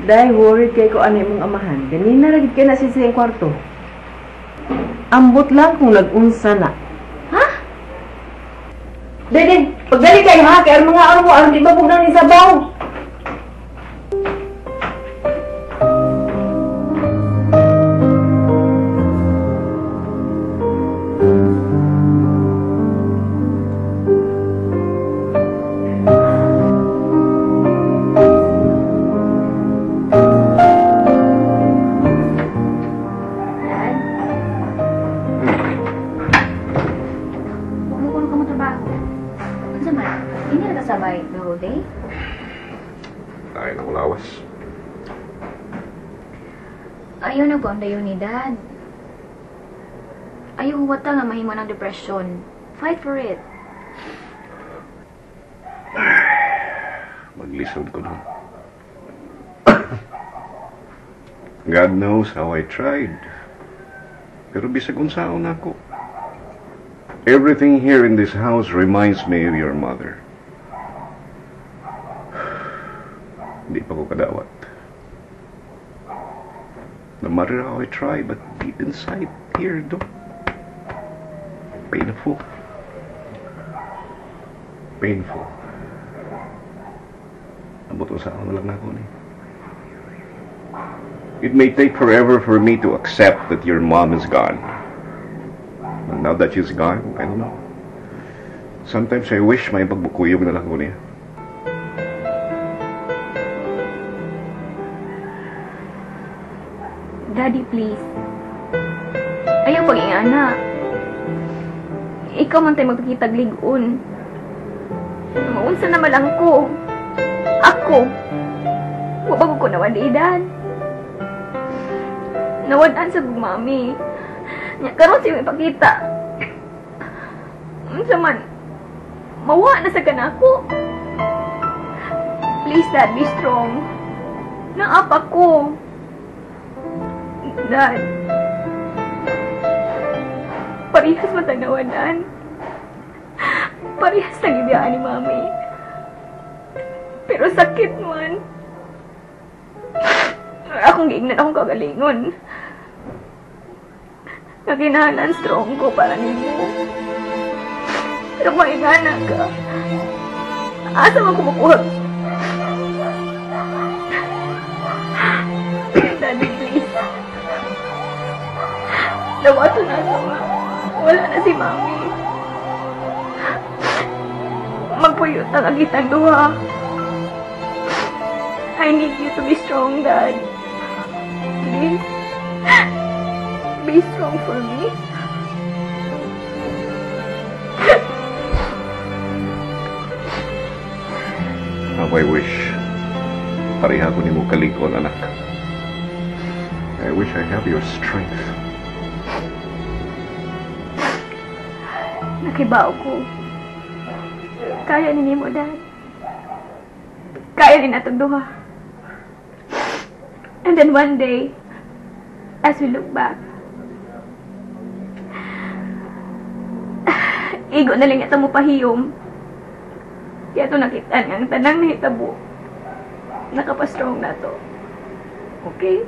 Dahil worried kay ko ano imong amahan. Ganina ra gid kay na siya sa iyang kwarto. Ambot lang kung nag-unsa na. Ha? Dede, pagdali kayo ha, kay ang mga ano mo, aron di mabugnaw ni sabaw. Ayaw na po ang dayon ni Dad. Ayaw huwata nga mahimo ng depression. Fight for it. Maglisod ko nun. God knows how I tried. Pero bisag unsaon ako. Everything here in this house reminds me of your mother. Hindi pa ko kadawat. No matter how I try, but deep inside here, though, painful. Painful. Abot ko sa ako na lang na ako ni. It may take forever for me to accept that your mom is gone. And now that she's gone, I don't know. Sometimes I wish may pagbukuyog na lang ko niya. Daddy, please. Ayaw pag-ingana. Ikaw man tayo magpakitag ligon. Maunsa na malang ko. Ako. Wabag ko nawad edad. Nawadaan sa mami. Nya karon siya ipakita. Unsa man. Mawa na sa kanako. Please, Dad, be strong. Naapa ko. Dad, parehas matanawanan. Parehas nang ibiyaan ni Mami. Pero sakit man. Akong giingnan akong kagalingon. Naginhanan strong ko para nimo. Pero maingana ka. Asa man ko makuha? Daddy, please. Dawato na ako nga. Wala na si Mami. Magpuyot ang agitan duha. I need you to be strong, Dad. Please. Be strong for me. How I wish pareha ko nimo kalig-on, anak. I wish I have your strength. Nakibao ko. Kaya ni nimo, Dad. Kaya ni natong duha. And then one day, as we look back, igo na lang ito mo pahiyom. Kaya ito nakita nga ang tanang nahitabo. Nakapastrong na to. Okay?